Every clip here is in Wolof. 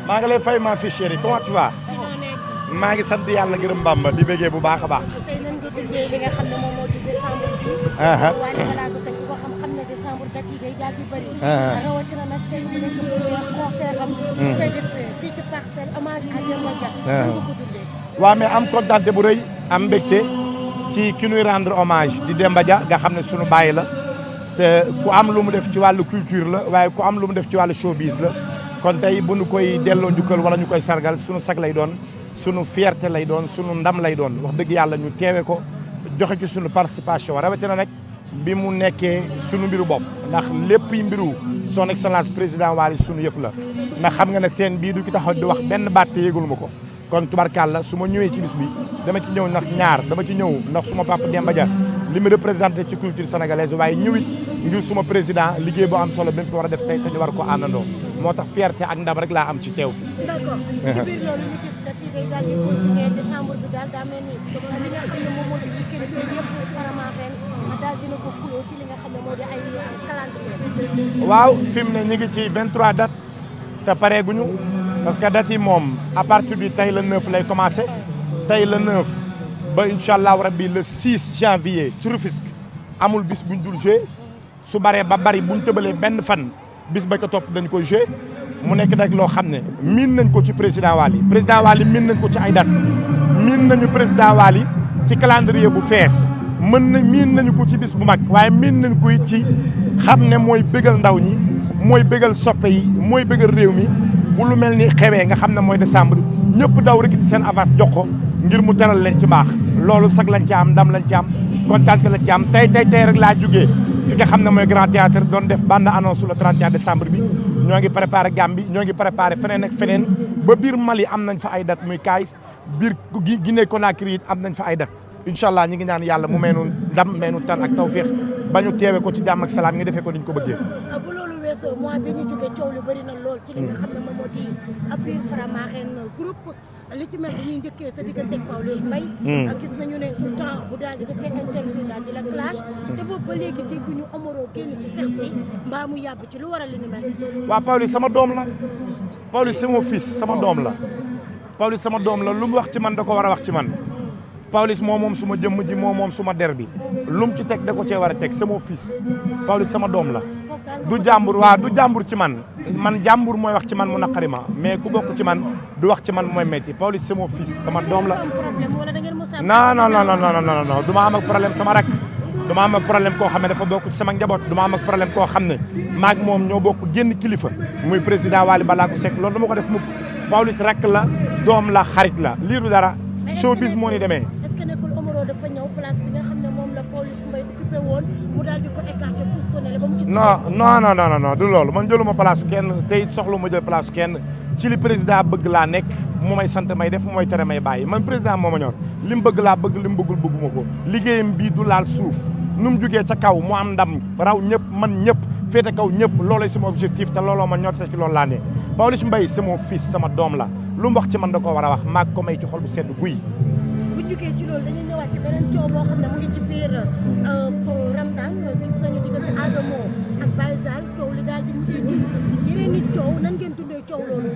maa ngi lay fay ma fi chéri comment tu vas. maa ngi sant yàlla gërëm Bamba di bëggee bu baax a baax. tey nan nga dundee li nga xam ne moom moo di décembre bi. waaye balaa ko sax ku ko xam ne décembre date yi day daal di bëri. rawatina nag tey mu nekk concert am. koy def fii ci Parcelles hommage à Demba Dia. nan nga ko dundee. waaw mais am kontaante bu rëy am mbégte ci ki ñuy rendre hommage di Demba Dia nga xam ne sunu baay la te ku am lu mu def ci wàllu culture la waaye ku am lu mu def ci wàllu showbiz la kon tey bu nu koy delloo njukkal wala ñu koy sargal sunu sag lay doon sunu fierté lay doon sunu ndam lay doon wax dëgg yàlla ñu teewe ko joxe ci sunu participation rawatina nag bi mu nekkee sunu mbiru bopp ndax lépp yi mbiru son excellence président Wally sunu yëf la ndax xam nga ne seen bii du ki taxaw di wax benn baat te yëgul ma ko kon tubarkàlla su ma ñëwee ci bis bi dama ci ñëw ndax ñaar dama ci ñëw ndax suma papa Demba Dia li mu représenté ci culture sénégalaise waaye ñëwit ngir suma président liggéey boo am solo bi mu fi war a def tey te ñu war ko àndandoo moo tax fierté ak ndam rek laa am ci teew fi. d'accord ci biir loolu ñu gis date yi day daal di continuer décembre bi daal daa mel ni li nga xam ne moom moo di week-end bi yëpp Faramaren daal dina ko kuloo ci li nga xam ne moo di ay calendrier. waaw fi mu ne ñu ngi ci 23 dates te pareeguñu parce que dates yi moom à partir du tey le 9 lay commencé tey le 9 ba incha allah rabbi le 6 janvier ci Rufisque amul bis buñ dul joué su baree ba bari buñ tëbalee benn fan bis ba ko topp dañ koy joué mu nekk nag loo xam ne miin nañ ko ci président Wally miin nañ ko ci ay date miin nañu président Wally ci calendrier bu fees miin nañu ko ci bis bu mag waaye miin nañ koy ci xam ne mooy bégal ndaw ñi mooy bégal soppe yi mooy bégal réew mi bu lu mel ni xewee nga xam ne mooy décembre ñëpp daw rek ci seen avance jox ko ngir mu teral leen ci mbaax loolu sax lañ ci am ndam lañ ci am kontaan lañ ci am tey rek laa jógee fi nga xam ne mooy grand théâtre doon def bande annonce le 31 décembre bi ñoo ngi préparé Gambie ñoo ngi préparé feneen ak feneen ba biir Mali am nañ fa ay date muy Kaïs biir Guinée Conakry it am nañ fa ay date incha allah ñi ngi ñaan yàlla mu meenu ndam meenu tan ak tawféex ba ñu teewe ko ci jàmm ak salaam ngi defee ko niñ ko bëggee. bu loolu weesoo mois bi ñu jógee coow lu bëri na lool ci li nga xam ne moom moo di biir Faramaren groupe li ci mel dañuy njëkkee sa diggante ak Pawlish Mbaye gis nañu ne temps bu daal di defee interview daal di la clash te boobu ba léegi dégguñu Omaro génn ci sex si mbaa mu yàbb ci lu waral li ni mel. waaw Pawlish sama doom la Pawlish c'est mon fils sama doom la Pawlish sama doom la lu mu wax ci man da ko war a wax ci man Pawlish moom suma jëmm ji moom suma der bi lu mu ci teg da ko cee war a teg c'est mon fils Pawlish sama doom la du jàmbur waaw du jàmbur ci man jàmbur mooy wax ci man mu naqari ma mais ku bokk ci man du wax ci man mooy metti Pawlish c'est mon fils sama doom la non du ma am ak problème sama rak du ma am ak problème koo xam ne dafa bokk ci sama njaboot du ma am ak problème koo xam ne maag moom ñoo bokk génn kilifa muy président Wally Ballago Seck loolu dama ko def mukk Pawlish rak la doom la xarit la lii du dara showbiz moo ni demee. est-ce que nekkul Omaro dafa ñëw place bi nga xam ne moom la Pawlish Mbaye occupé woon mu daal di ko écarté pousse ko ne la ba mu gis. non du loolu man jëluma place kenn tey soxla ma jël place kenn ci li président bëgg laa nekk mu may sant may def mu may tere may bàyyi man président moo ma ñor li mu bëgg laa bëgg li mu bëggul bëgguma ko liggéeyam bii du laal suuf nu mu jugee ca kaw mu am ndam raw ñëpp man ñëpp féete kaw ñëpp loolay sama objectif te looloo ma ñor te ci loolu laa ne Pawlish Mbaye c'est mon fils sama doom la lu mu wax ci man da ko war a wax maag ko may ci xol bu sedd guy. bu jugee ci loolu dañuy ñëwaat ci beneen coow boo xam ne mu ngi ci biir Ramadan gis nañu diggante Adamo ak Baye Zale coow li daal di mujjee jur yeneen i coow nan ngeen dundee coow loolu.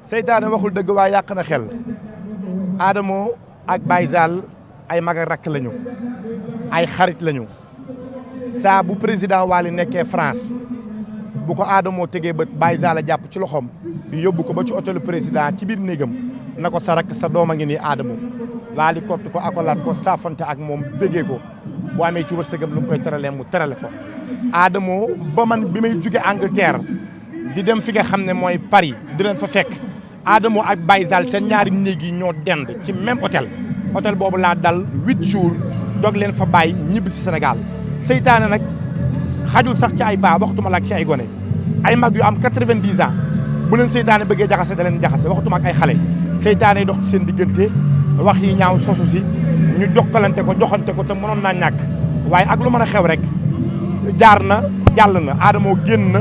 seytaane waxul dëgg waaye yàq na xel Adamo ak Baye Zale ay mag ak rakk lañu ay xarit lañu saa bu président Wally nekkee France bu ko Adamo tegee bët Baye Zale jàpp ci loxoom yóbbu ko ba ci hôtelu président ci biir néegam na ko sa rakk sa doom a ngi nii Adamo Wally kott ko akolaat ko saafante ak moom bégee ko bu amee ci wërsëgam lu mu koy teralee mu terale ko Adamo ba man bi may jóge Angleterre di dem fi nga xam ne mooy Paris di leen fa fekk Adamo ak Baye Zale seen ñaari néeg yi ñoo dend ci même hôtel boobu laa dal 8 jours doog leen fa bàyyi ñibbi si Sénégal seytaane nag xajul sax ci ay baa waxtuma la ak ci ay gone ay mag yu am 90 ans bu leen seytaane bëggee jaxase da leen jaxase waxtuma ak ay xale seytaane yi dox ci seen diggante wax yi ñaaw sosu si ñu jokkalante ko joxante ko te mënoon naa ñàkk waaye ak lu mën a xew rek jaar na jàll na Adamo génn na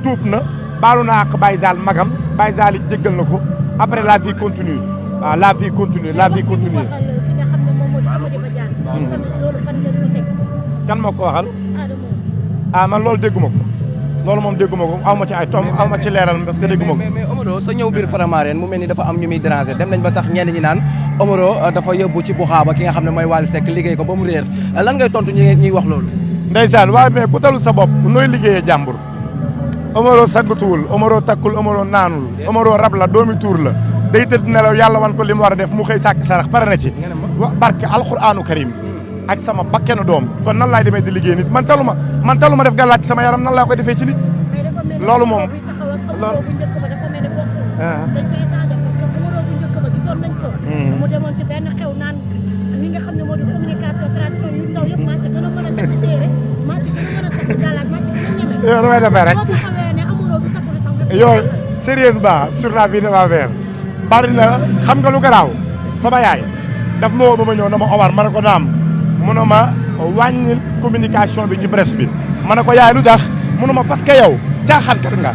tuub na baalu na ak Baye Zale magam Baye Zale yi jéggal na ko après la vie continue waaw la vie continue. kan moo ko waxal man loolu dégguma ko loolu moom dégguma ko aw ma ci ay tomb aw ma ci leeral parce que dégguma ko. mais Omaro sa ñëw biir Faramareen mu mel ni dafa am ñu muy déranger dem nañ ba sax ñenn ñi naan Omaro dafa yóbbu ci buxaaba ki nga xam ne mooy Wally Seck liggéey ko ba mu réer lan ngay tontu ñuy wax loolu. ndeysaan waaye mais ku talul sa bopp nooy liggéeyee jàmbur Omaro saggatuwul Omaro takkul Omaro naanul Omaro rab la doomi tuur la day tëdd nelaw yàlla wan ko li mu war a def mu xëy sàkk sarax pare na ci barke alquranu karim ak sama bakkenu doom kon nan laay demee di liggéey nit man taluma def gàllaat ci sama yaram nan laa koy defee ci nit loolu moom loolu mu demoon ci benn xew naan li nga xam ne moo di communication tradition yu ndaw yëpp maa ci gën a mën a takk téere maa ci gën a mën a takk gàllaat maa ci gën a ñeme yow damay defee rek boobu xamee ne Omaro du takkul sax yooyu sérieusement sur la vie de ma mère bari na xam nga lu garaaw sama yaay daf ma woo ba ma ñëw na ma Omar ma ne ko naam mu ne ma wàññil communication bi ci presse bi ma ne ko yaay lu tax mu ne ma parce que yow caaxaankat nga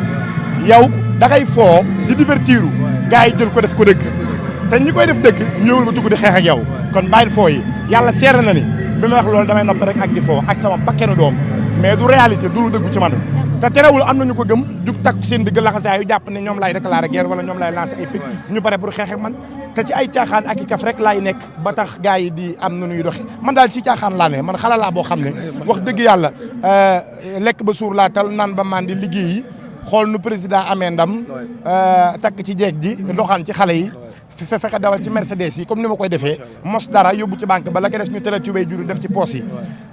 yow da ngay foo di divertiru gars yi jël ko def ko dëgg te ñi koy def dëgg ñëwul ba tugg di xeex ak yow kon bàyyil foo yi yàlla seere na ni bi ma wax loolu damay nopp rek ak di foo ak sama bakkenu doom mais du réalité du lu dëggu ci man te terewul am nañu ko gëm jug takku seen digg laxasaay yu jàpp ne ñoom laay déclaré guerre wala ñoom laay lancé ay pic ñu pare pour xeex ak man te ci ay caaxaan ak i kaf rek laay nekk ba tax gars yi di am na nuy doxi man daal ci caaxaan laa ne man xala laa boo xam ne wax dëgg yàlla lekk ba suur laa tal naan ba maan di liggéey yi xool nu président amee ndam takk ci jeeg ji doxaan ci xale yi fexe dawal ci Mercedes yi comme ni ma koy defee mos dara yóbbu ci banque ba la ko des ñu tëral tubéy juru def ci poos yi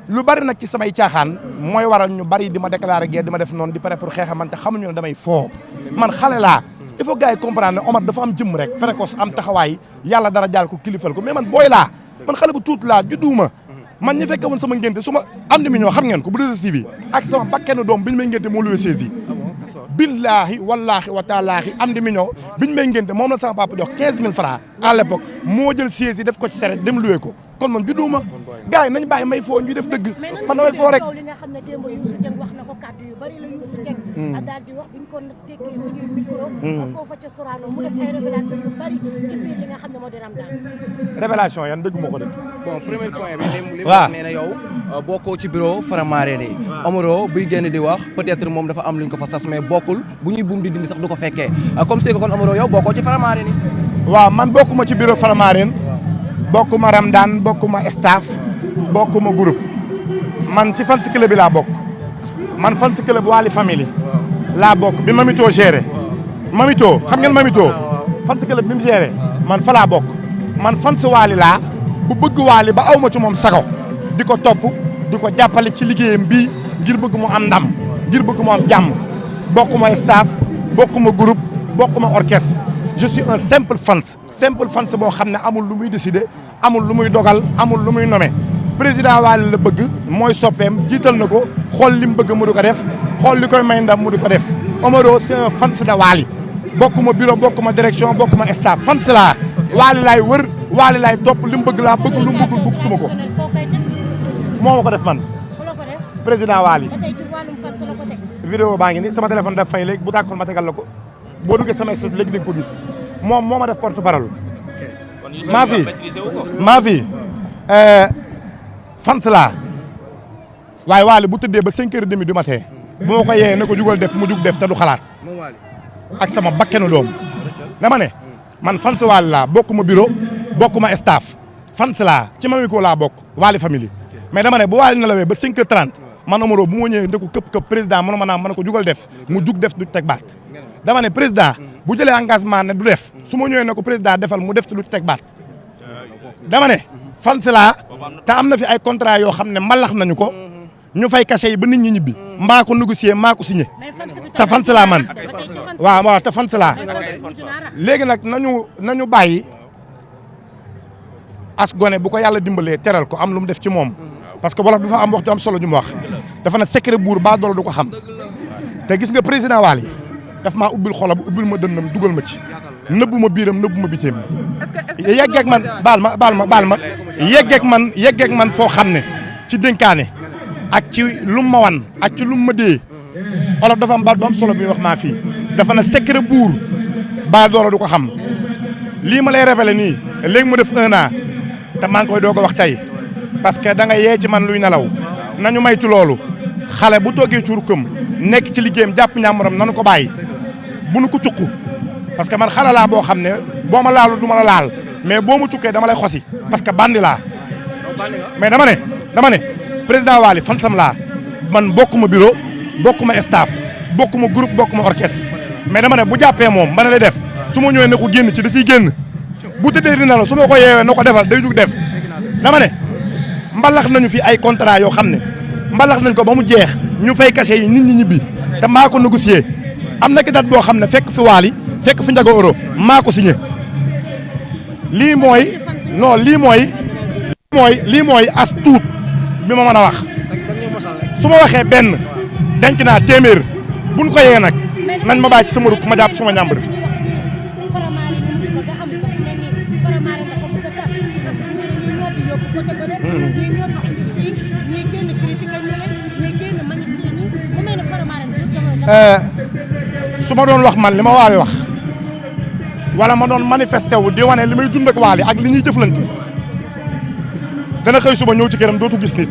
lu bari nag ci samay caaxaan mooy waral ñu bari di ma déclaré guerre di ma def noonu di pare pour xeexa man te xamuñu ne damay foo man xale laa il faut gars yi comprendre ne Omar dafa am jëmm rek précoce am taxawaay yàlla dara jaal ko kilifal ko mais man booy laa man xale bu tuut laa judduuma man ñi fekke woon sama ngénte su ma am di mi ñoo xam ngeen ko bu 2STV ak sama bakkenu doom bi ñu may ngénte moo luwee saisi billaahi wallaahi wa taalaahi am di million bi ñu may ngénte moom la sama papa jox 15000 francs à l'époque moo jël siège yi def ko ci seret dem luwee ko kon man judduuma gars yi nañ bàyyi may foo ñu def dëgg man damay foo rek li nga xam ne démb Youssou Dieng wax na ko kàddu yu bari la Youssou Dieng daal di wax bi ñu ko tekkee suñuy micro foofa ca Sorano mu def ay révélation yu bari ci biir li nga xam ne moo di Ramadan révélation yan dëgg moo ko dëgg bon premier point bi li wax nee na yow bokkoo ci bureau Faramareen yi Omaro buy génn di wax peut-être moom dafa am lu ñu ko fa sas mais bokkul bu ñuy buum di dindi sax du ko fekkee comme c'est que kon Omaro yow bokkoo ci Faramareen yi waaw man bokkuma ci bureau Faramareen bokkuma Ramadan bokkuma staff bokkuma groupe man ci fans club bi laa bokk man fans club Wally Family laa bokk bi Mamito géré Mamito xam ngeen Mamito fans club bi mu géré man fa laa bokk man fans Wally laa bu bëgg Wally ba aw ma ci moom sago di ko topp di ko jàppale ci liggéeyam bii ngir bëgg mu am ndam ngir bëgg mu am jàmm bokkuma staff bokkuma groupe bokkuma orchestre je suis un simple fans boo xam ne amul lu muy décider amul lu muy dogal amul lu muy nommer président Wally la bëgg mooy soppeem jiital na ko xool li mu bëgg mu di ko def xool li koy may ndam mu di ko def Omaro c'est un fans de Wally bokkuma bureau bokkuma direction bokkuma staff fans laa Wally laay wër Wally laay topp li mu bëgg laa bëgg lu mu bëggul bëgguma ko moo ma ko def man président Wally vidéo baa ngi ni sama téléphone daf fay léegi bu d'accord ma tegal la ko boo duggee sama studio léegi di nga ko gis moom moo ma def porte parole maa fi fans laa waaye Wally bu tëddee ba 5h30 du matin bu ma ko yee ne ko jugal def mu jug def te du xalaat ak sama bakkenu doom dama ne man fans Wally laa bokkuma bureau bokkuma staff fans laa ci Mamiko laa bokk Wally Family mais dama ne bu Wally nelawee ba 5h30 man Omaro bu ma ñëwee ne ko këpp président mënu ma naam ma ne ko jugal def mu jug def du teg baat dama ne président bu jëlee engagement ne du def su ma ñëwee ne ko président defal mu def te du teg baat dama ne fans laa te am na fi ay contrat yoo xam ne mbalax nañu ko ñu fay cachet yi ba nit ñi ñibbi mbaa ko négocier maa ko signé te fans laa man waaw te fans laa léegi nag nañu bàyyi as gone bu ko yàlla dimbalee teral ko am lu mu def ci moom parce que wolof dafa am wax ju am solo ju mu wax dafa na secret buur baa doole du ko xam te gis nga président Wally daf maa ubbil xolam ubbil ma dënnam dugal ma ci nëbbu ma biiram nëbbu ma biteem yeggeeg man baal ma yeggeeg man foo xam ne ci dénkaane ak ci lu ma wan ak ci lu ma dee olof dafa am baat bu am solo bi wax maa fii dafa na secret buur baa doole du ko xam lii ma lay révélé nii léegi mu def 1 an te maa ngi koy doog a wax tey parce que da nga yee ci man luy nelaw nañu maytu loolu xale bu toogee ci rukkam nekk ci liggéeyam jàpp ñàmbaram nanu ko bàyyi bu nu ko cuq parce que man xale laa boo xam ne boo ma laalu du ma la laal mais boo ma cuqee dama lay xosi parce que bandi laa mais dama ne président Wally fan sam laa man bokkuma bureau bokkuma staff bokkuma groupe bokkuma orchestre mais dama ne bu jàppee moom mën na lay def su ma ñëwee ne ko génn ci da ciy génn bu tëddee dina la su ma ko yeewee na ko defal day jug def dama ne mbalax nañu fi ay contrat yoo xam ne mbalax nañ ko ba mu jeex ñu fay cachet yi nit ñi ñibbi te maa ko négocier am na ki date boo xam ne fekk fi Wally fekk fi Ndiago Euro maa ko signé lii mooy as tuut bi ma mën a wax su ma waxee benn denc naa téeméer buñ ko yee nag nañ ma bàyyi ci sama rukk ma jàpp suma ñàmbur su ma doon wax man li ma Wally wax wala ma doon manifesté wu di wane li may dund ak Wally ak li ñuy jëflante dana xëy suba ñëw ci këram dootu gis nit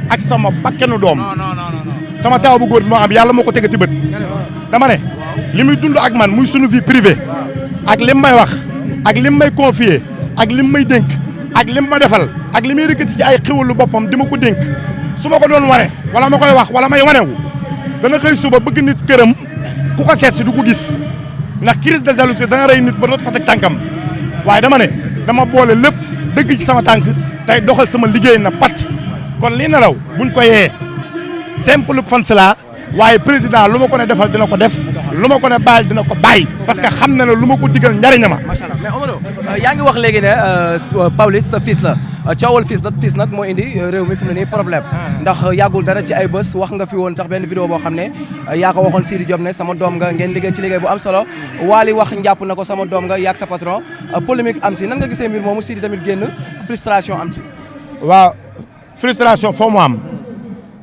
ak sama bakkenu doom sama taaw bu góor bi moo am yàlla moo ko tegati bët dama ne li muy dund ak man muy sunu vie privée ak lim may wax ak lim may confier ak lim may dénk ak lim ma defal ak li may rëkkati ci ay xéwalu boppam di ma ko dénk su ma ko doon wane wala ma koy wax wala may wanewu dana xëy suba bëgg nit këram ku ko seet si du ko gis ndax crise de jalousie dana rey nit ba doot fa teg tànkam waaye dama ne dama boole lépp dëgg ci sama tànk tey doxal sama liggéey na pat kon lii nelaw buñ ko yee simple fan si laa waaye président lu ma ko ne defal dina ko def lu ma ko ne bàyyil dina ko bàyyi parce que xam na ne lu ma ko digal njariñama. macha allah mais Omaro yaa ngi wax léegi ne Pawlish sa fils la coowal fils nag moo indi réew mi fi mu ne nii problème ndax yàggul dara ci ay bés wax nga fi woon sax benn vidéo boo xam ne yaa ko waxoon Sidi Diop ne sama doom nga ngeen liggéey ci liggéey bu am solo Wally wax njàpp na ko sama doom nga yaag sa patron polémique am si nan nga gisee mbir moomu Sidi tamit génn frustration am ci. waaw frustration foo mu am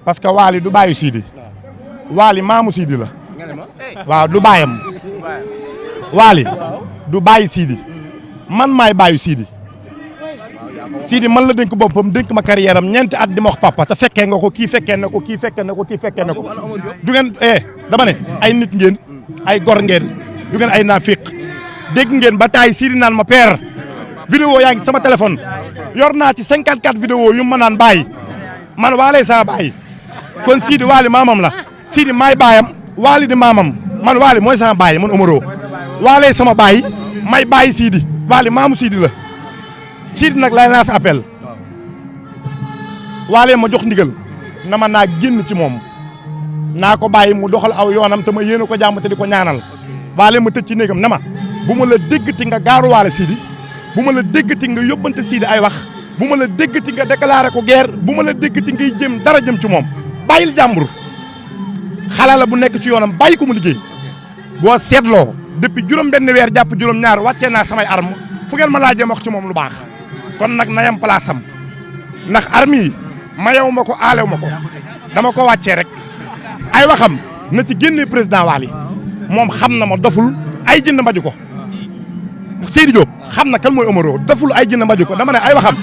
parce que Wally du bàyyi Sidi Wally maamu Sidi la waaw du bàyyam Wally du bàyyi Sidi man maay bàyyi Sidi man la dénk boppam dénk ma carrière am ñeenti at di ma wax papa te fekkee nga ko kii fekkee na ko kii fekkee na ko kii fekkee na ko du ngeen dama ne ay nit ngeen ay gor ngeen du ngeen ay naafiq dégg ngeen ba taay Sidi naan ma père vidéo yaa ngi sama téléphone yor naa ci 54 vidéo yu ma naan bàyyi man Wally sama bàyyi kon Sidi Wally maamam la Sidi maay baayam Wally di maamam man Wally mooy sama baay man Omaro Wally sama baay may bàyyi Sidi Wally maamu Sidi la Sidi nag lay naa sa appel Wally ma jox ndigal na ma naa génn ci moom naa ko bàyyi mu doxal aw yoonam te ma yéene ko jàmm te di ko ñaanal Wally ma tëj ci néegam na ma bu ma la déggati nga gaaruwaale Sidi bu ma la déggati nga yóbbante Sidi ay wax bu ma la déggati nga déclaré ko guerre bu ma la déggati ngay jëm dara jëm ci moom bàyyil jàmbur xale la bu nekk ci yoonam bàyyi ko mu liggéey boo seetloo depuis juróom-benn weer jàpp juróom-ñaar wàccee naa samay arme fu ngeen ma laajee ma wax ci moom lu baax kon nag na yam place am ndax arme yi mayewu ma ko aalew ma ko dama ko wàccee rek ay waxam na ci génnee président Wally moom xam na ma doful ay jënd mbaju ko Sidi Diop xam na kan mooy Omaro doful ay jënd mbaju ko dama ne ay waxam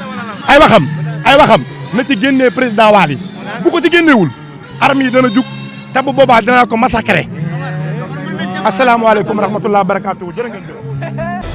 na ci génnee président Wally bu ko ci génneewul arme yi dana jug te bu boobaa dina ko massacrer asalaamaaleykum wa rahmatulah wa barakaatu jërë ngeen jëf